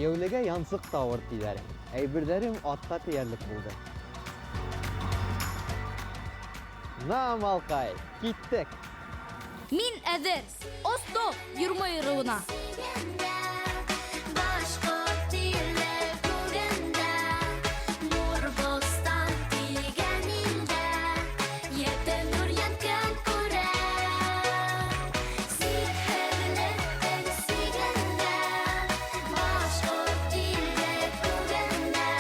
Йәйәүлегә янсыҡ та ауыр тиҙәр. Әйберҙәрем атҡа тейәрлек булды. На, малҡай, киттек! Мин әҙер! Осто Юрмай ырыуына! Башҡорт иле күгендә, Нур-бостан тигән илдә, Ете нур янкан күрә. Сикһеҙлектең сигендә, Башҡорт иле күгендә,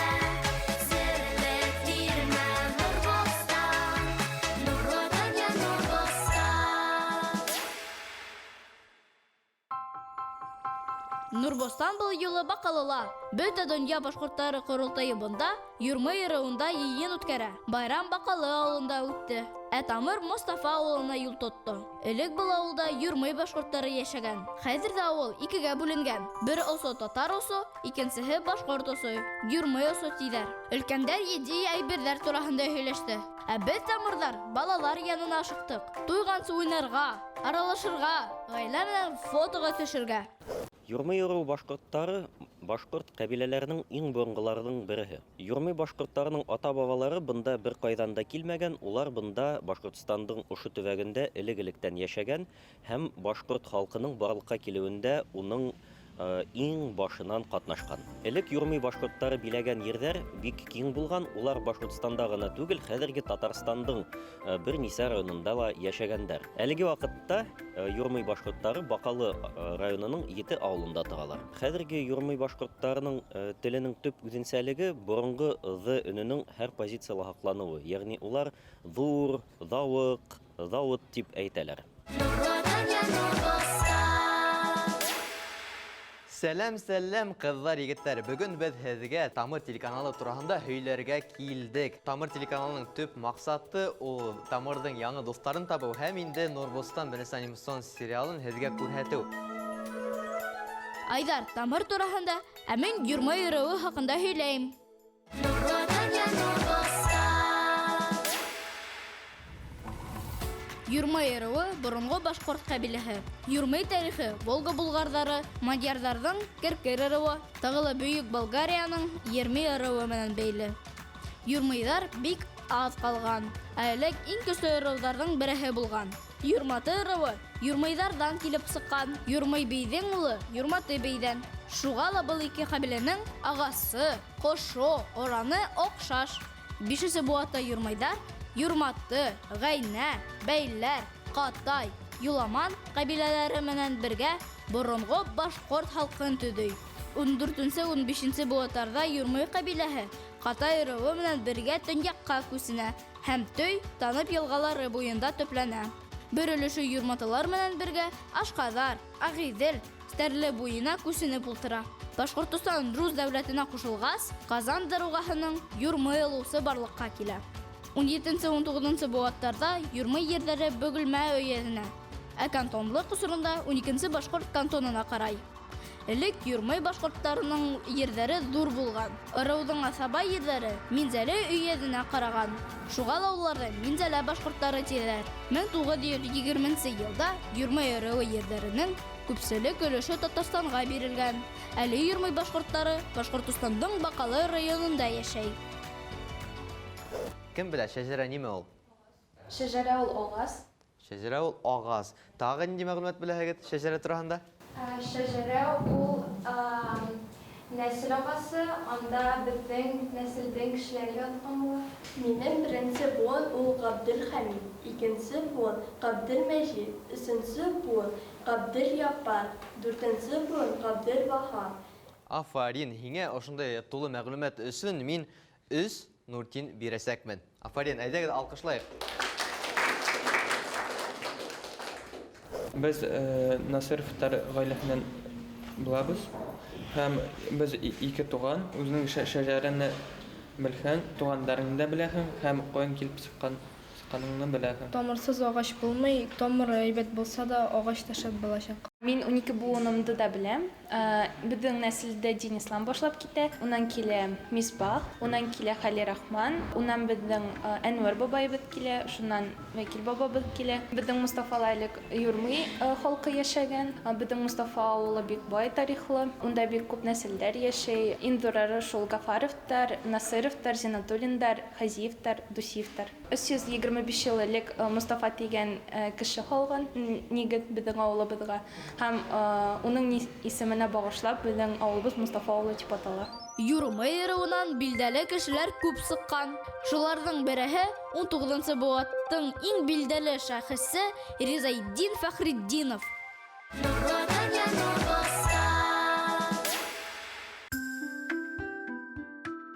Серле тирмә Нур-бостан, Нурлы донъя Нур-бостан. Нурбостан был юлы Баҡалыла. Бөтә донъя башҡорттары ҡоролтайы бында, Юрмай ырыуында йыйын үткәрә. Байрам Баҡалы ауылында үтте. Ә Тамыр Мостафа ауылына юл тотто. Элек был ауылда Юрмай башҡорттары йәшәгән. Хәҙер ҙә ауыл икегә бүленгән. Бер осо татар осо, икенсеһе башҡорт осо, Юрмай осо тиҙәр. Өлкәндәр етди әйберҙәр тураһында һөйләште. Ә беҙ тамырҙар балалар янына ашыҡтыҡ. Туйғансы уйнарға, аралашырға, ғаилә менән фотоға төшөргә. Юрмый ырыуы башҡорттары башҡорт ҡәбиләләренең иң боронғоларының береһе. Юрмый башҡорттарының ата-бабалары бында бер ҡайҙан да килмәгән, улар бында Башҡортостандың ошо төбәгендә элек-электән йәшәгән һәм башҡорт халҡының барлыҡҡа килеүендә уның иң башынан ҡатнашҡан. Элек Юрмый башҡорттары биләгән ерҙәр бик киң булған, улар Башҡортостанда ғына түгел, хәҙерге Татарстандың бер нисә районында ла йәшәгәндәр. Әлеге ваҡытта Юрмый башҡорттары Баҡалы районының 7 ауылында торалар. Хәҙерге Юрмый башҡорттарының теленең төп үҙенсәлеге боронғо ҙ өнөнөң һәр позицияла һаҡланыуы, йәғни улар ҙур, ҙауыҡ, ҙауыт тип әйтәләр. Нурлы донъя Нур-бостан. Сәләм, сәләм, ҡыҙҙар, егеттәр. Бөгөн беҙ һеҙгә Тамыр телеканалы тураһында һөйләргә килдек. Тамыр телеканалының төп маҡсаты ул Тамырҙың яңы дуҫтарын табыу һәм инде Нурбостан беренсе анимацион сериалын һеҙгә күрһәтеү. Айҙар Тамыр тураһында, ә мин Юрмай ырыуы хаҡында һөйләйем. Нурлы донъя Нур-бостан. Юрмай ырыуы боронғо башҡорт ҡәбиләһе. Юрмай тарихы Волга булғарҙары, мадьярҙарҙың Керкер ырыуы, тағы ла Бөйөк Болгарияның Ермей ырыуы менән бәйле. Юрмайҙар бик аҙ ҡалған, ә элек иң көслө ырыуҙарҙың береһе булған. Юрматы ырыуы Юрмайҙарҙан килеп сыҡҡан. Юрмай бейҙең улы Юрматы бейҙән. Шуға ла был ике ҡәбиләнең ағасы, ҡошо, ораны оҡшаш. Бишенсе быуатта Юрмайҙар Юрматы, Ғәйнә, Бәйләр, Ҡатай, Юламан ҡәбиләләре менән бергә боронғо башҡорт халҡын төҙөй. 14-15 быуаттарҙа Юрмай ҡәбиләһе Ҡатай ырыуы менән бергә төньяҡҡа күсенә һәм Төй, Танып йылғалары буйында төпләнә. Бер өлөшө юрматылар менән бергә Ашҡаҙар, Ағиҙел, Стәрле буйына күсенеп ултыра. Башҡортостан Рус дәүләтенә ҡушылғас, Ҡазан даруғаһының Юрмай олосы барлыҡҡа килә. 17-19 быуаттарҙа Юрмай ерҙәре Бөгөлмә өйәҙенә, ә кантонлыҡ осоронда 12 башҡорт кантонына ҡарай. Элек Юрмай башҡорттарының ерҙәре ҙур булған. Ырыуҙың аҫаба ерҙәре Минзәлә өйәҙенә ҡараған. Шуға ла уларҙы Минзәлә башҡорттары тиҙәр. 1920 йылда Юрмай ырыуы ерҙәренең күпселек өлөшө Татарстанға бирелгән. Әле Юрмай башҡорттары Башҡортостандың Баҡалы районында йәшәй. Кем белә, шәжәрә нимә ул? Шәжәрә ул ағас. Шәжәрә ул ағас. Тағы ниндәй мәғлүмәт беләһегеҙ шәжәрә тураһында? Шәжәрә ул нәҫел ағасы, анда беҙҙең нәҫелдең кешеләре ятҡан була. Минең беренсе быуын ул Ғабделхәмит, икенсе быуын Ғабделмәжит, өсөнсө быуын Ғабделъяппар, дүртенсе быуын Ғабделваһап. Афарин, һиңә ошондай тулы мәғлүмәт өсөн мин 3 нуртин бирәсәкмен. Афарин, әйҙәгеҙ алҡышлайыҡ. Беҙ Насыровтар ғаиләһенән булабыҙ. Һәм беҙ ике туған, үҙенең шәжәрәне белһәң, туғандарыңды да беләһең һәм ҡайҙан килеп сыҡҡаныңды беләһең. Тамырсыз ағас булмай, тамыры әйбәт булһа да ағас та шәп буласаҡ. Мин 12 буынымды да беләм. Беҙҙең нәселдә дин ислам башлап китә. Унан килә Мисбах, унан килә Хали Рахман, унан беҙҙең Әнүәр бабайыбыҙ килә, шунан Вәкил бабабыҙ килә. Беҙҙең Мостафала элек Юрмый халҡы йәшәгән. Беҙҙең Мостафа ауылы бик бай тарихлы. Унда бик күп нәселдәр йәшәй. Иң ҙурары шул Гафаровтар, Насыровтар, Зинатуллиндар, Хазиевтар, Дусиевтар. 325 йыл элек Мостафа тигән кеше һалған нигеҙ беҙҙең ауылыбыҙға. Һәм уның исеменә бағышлап беҙҙең ауылыбыҙ Мостафа ауылы тип атала. Юрмый ырыуынан билдәле кешеләр күп сыҡҡан. Шуларҙың береһе 19-нсы быуаттың иң билдәле шәхесе Ризаитдин Фәхретдинов. Нурлы донъя нур басҡан.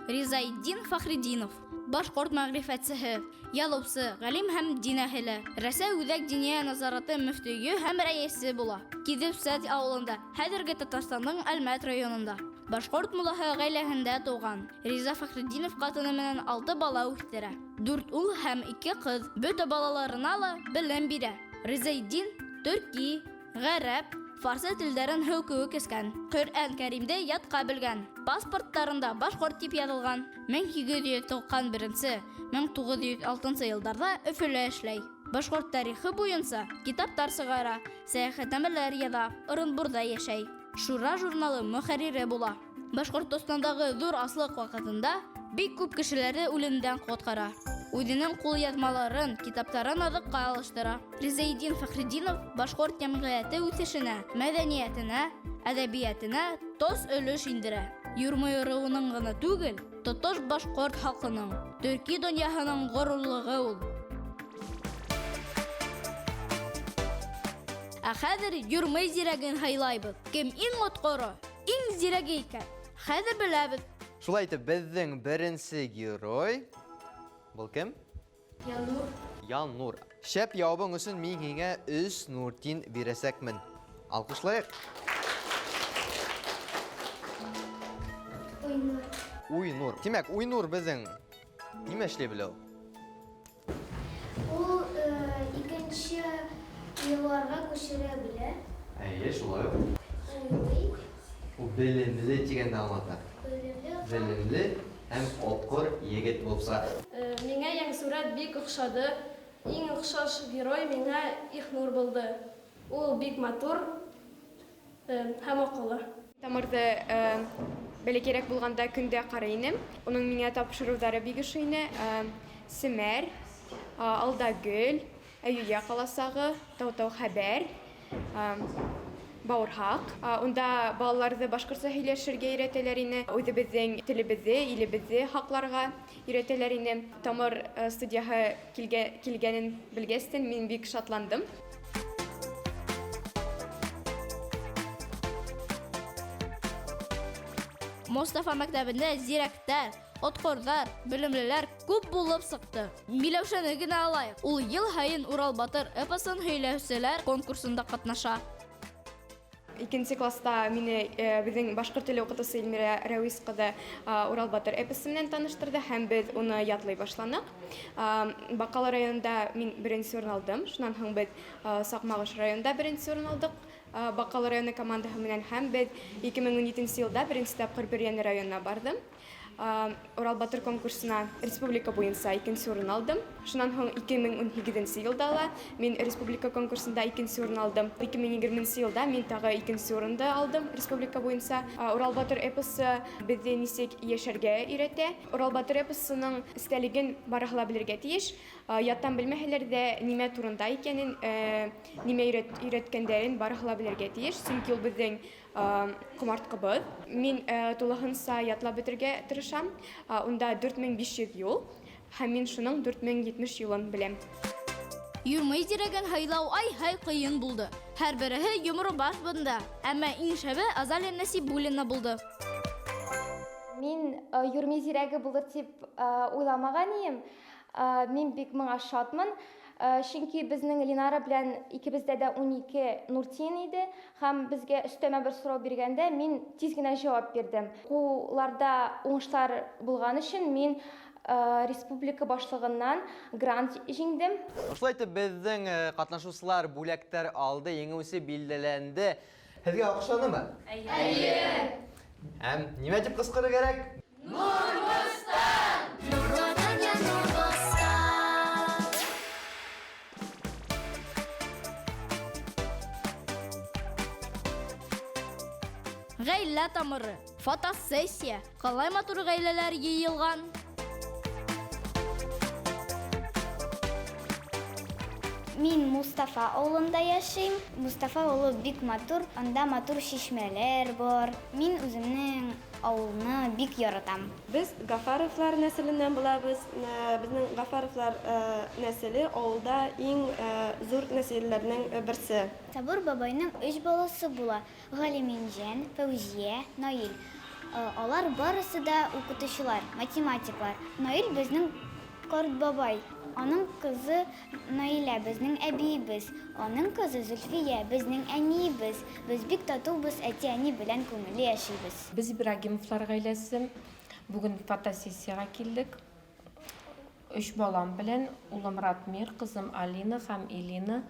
Ризаитдин Фәхретдинов башҡорт мәғрифәтсеһе, яҙыусы, ғалим һәм дин әһеле. Рәсәй Үҙәк диния назараты мөфтөйө һәм рәйесе була. Киҙепсәт ауылында, хәҙерге Татарстандың Әлмәт районында. Башҡорт муллаһы ғаиләһендә тыуған. Риза Фәхретдинов ҡатыны менән 6 бала үҫтерә. 4 ул һәм 2 ҡыҙ. Бөтә балаларына ла белем бирә. Ризаитдин төрки, ғәрәп, фарсы телдәрен һыу кеүек эскән. Ҡөрьән Кәримде ятҡа белгән. Паспорттарында башҡорт тип яҙылған. 1891-нсе, 1906 йылдарҙа Өфөлә эшләй. Башҡорт тарихы буйынса китаптар сығара, сәйәхәтнамәләр яҙа, Ырынбурҙа йәшәй. Шура журналы мөхәррире була. Башҡортостандағы ҙур аслыҡ ваҡытында бик күп кешеләрҙе үлемдән ҡотҡара. Үҙенең ҡулъяҙмаларын, китаптарын аҙыҡҡа алыштыра. Ризаитдин Фәхретдинов башҡорт йәмғиәте үҫешенә, мәҙәниәтенә, әҙәбиәтенә тос өлөш индерә. Юрмый ырыуының ғына түгел, тотош башҡорт халҡының, төрки донъяһының ғорурлығы ул. Ә хәҙер Юрмый зирәген һайлайбыҙ. Кем иң отҡоро, иң зирәге икән? Хәҙер беләбеҙ. Шулай итеп, беҙҙең беренсе герой был кем? Янур. Янур. Шәп яуабың өсөн мин һиңә 3 нуртин бирәсәкмен. Алҡышлайыҡ. Уйнур. Уйнур. Тимәк, Уйнур беҙҙең нимә эшләй белә ул? Ул икенсе йылларға күсерә белә. Әйе, шулай ук. Уйлый. Ул белемле тигәнде аңлата. Белемле. Белемле һәм отҡор егет булып сыға. Миңә Яңсүрәт бик оҡшады. Иң оҡшаш герой миңә Ихнур булды. Ул бик матур һәм аҡыллы. Тамырҙы бәләкәйерәк булғанда көндә ҡарай инем. Уның миңә тапшырыуҙары бик ошо ине. Семәр, Алдагөл, Әйүйә ҡаласағы, Тау-тау хәбәр, Бауырһаҡ. Унда балаларҙы башҡортса һөйләшергә өйрәтәләр ине. Үҙебеҙҙең телебеҙҙе, илебеҙҙе һаҡларға өйрәтәләр ине. Тамыр студияһы килгәнен белгәстән мин бик шатландым. Мостафа мәктәбендә зирәктәр, отҡорҙар, белемлеләр күп булып сыҡты. Миләүшәне генә алайыҡ. Ул йыл һайын Урал батыр эпосын һөйләүселәр конкурсында ҡатнаша. Икенсе класста мине беҙҙең башҡорт теле уҡытыусы Эльмира Рәүис ҡыҙы Урал батыр эпосы менән таныштырҙы һәм беҙ уны ятлай башланыҡ. Баҡалы районында мин беренсе урын алдым. Шунан һуң беҙ Саҡмағош районында беренсе урын алдыҡ. Баҡалы районы командаһы менән һәм беҙ ике мең ун етенсе йылда беренсе тапҡыр Бөрйән районына барҙым. Урал батыр конкурсына республика буйынса икенсе урын алдым. Шунан һуң ике мең ун һигеҙенсе йылда ла мин республика конкурсында икенсе урын алдым. Ике мең егерменсе йылда мин тағы икенсе урынды алдым республика буйынса. Урал батыр эпосы беҙҙе нисек йәшәргә өйрәтә. Урал батыр эпосының эстәлеген барыһы ла белергә тейеш. Яттан белмәһәләр ҙә нимә турында икәнен, нимә өйрәткәндәрен барыһы ла белергә тейеш. Сөнки ул беҙҙең ҡомартҡыбыҙ. Мин тулыһынса ятлап бөтөргә тырышам. Унда дүрт мең биш йөҙ юл һәм мин шуның дүрт мең етмеш юлын беләм. Юрмый зирәген һайлау ай-һай ҡыйын булды. Һәр береһе йомро баш бында. Әммә иң шәбе Азалия Насибуллина булды. Мин Юрмый зирәге булыр тип уйламаған инем. Мин бик моңа шатмын. Чөнки безнең Ленара белән икебездә дә 12 Нуртин иде һәм безгә өстәмә бер сорау биргәндә мин тиз генә җавап бирдем. Укуларда уңышлар булган өчен мин республика башлыгыннан грант җиңдем. Ошолай итеп беҙҙең ҡатнашыусылар бүләктәр алды, еңеүсе билдәләнде. Һеҙгә оҡшанымы? Эйе. Һәм нимә тип ҡысҡырыр кәрәк? Нурлы донъя, нур бостан. Ғаилә тамыры, фотосессия, ҡалай матур ғаиләләр йыйылған. Мин Мустафа ауылында йәшәйем. Мустафа ауылы бик матур, анда матур шишмәләр бар. Мин үземнең ауылны бик яратам. Без Гафаровлар нәселеннән булабыз. Безнең Гафаровлар нәселе авылда иң зур нәселләрнең берсе. Сабур бабайның өч баласы була: Галиминҗан, Фәүзия, Наил. Алар барысы да укытучылар, математиклар. Наил безнең карт бабай. Аның кызы Наилә безнең әбиебез. Аның кызы Зөлфия безнең әниебез. Без бик татубыз, әти-әни белән күңелле яшибез. Без Ибрагимовлар гаиләсе. Бүген фотосессиягә килдек. Өч балам белән, улым Ратмир, кызым Алина һәм Элина.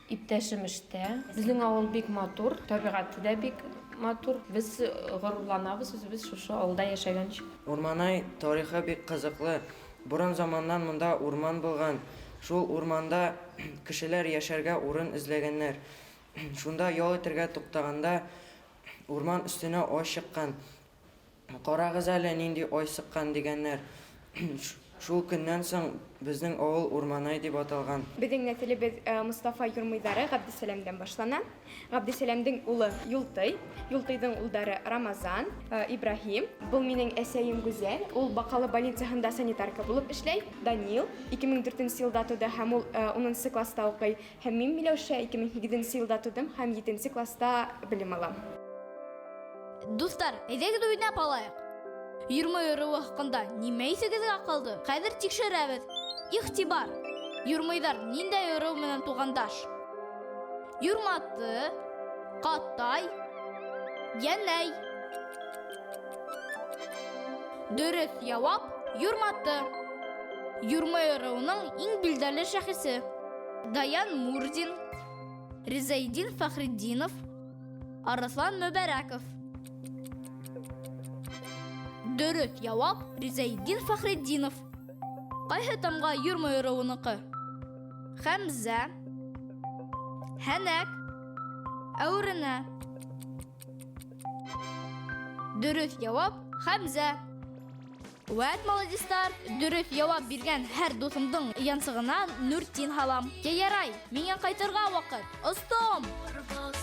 Иптәшем эштә. Безнең авыл бик матур, табигате дә бик матур. Без горурланабыз үзебез шушы авылда яшәгән өчен. Урманай тарихы бик кызыклы. Борын заманнан монда урман булган. Шул урманда кешеләр яшәргә урын эзләгәннәр. Шунда ял итәргә туктаганда урман өстенә ай чыккан. Карагыз әле, нинди ай сыккан дигәннәр. Шул көннән соң безнең авыл Урманай дип аталган. Безнең нәселебез Мостафа Юрмыйдары Габдесәләмдән башлана. Габдесәләмдең улы Юлтый, Юлтыйдың улдары Рамазан, Ибраһим. Был минең әсәйем Гүзәл, ул Бакалы больницаһында санитарка булып эшләй. Данил 2004 елда туды һәм ул 10 класста укый. Һәм мин Миләүшә 2008 елда тудым һәм 7 класста белем алам. Дуҫтар, әйҙәгеҙ уйнап алайыҡ. Йөрмәй ырыуы хаҡында нимә иҫегеҙгә ҡалды? Хәҙер тикшерәбеҙ. Иғтибар! Йөрмәйҙәр ниндәй ырыу менән туғандаш? Юрматы, Ҡатай, Йәнәй. Дөрөҫ яуап Юрматы. Юрмай ырыуының иң билдәле шәхесе Даян Мурзин, Ризаидин Фәхретдинов, Арыҫлан Мөбәрәков. Дөрөҫ яуап Ризаидин Фәхретдинов. Ҡайһы тамға Юрмай ырыуыныҡы? Хәмзә, Һәнәк, Әүренә. Дөрөҫ яуап Хәмзә. Вәт, молодецтар! Дөрөҫ яуап биргән һәр дуҫымдың янсығына Нуртин һалам. Ярай, миңә ҡайтырға ваҡыт. Остом! Нур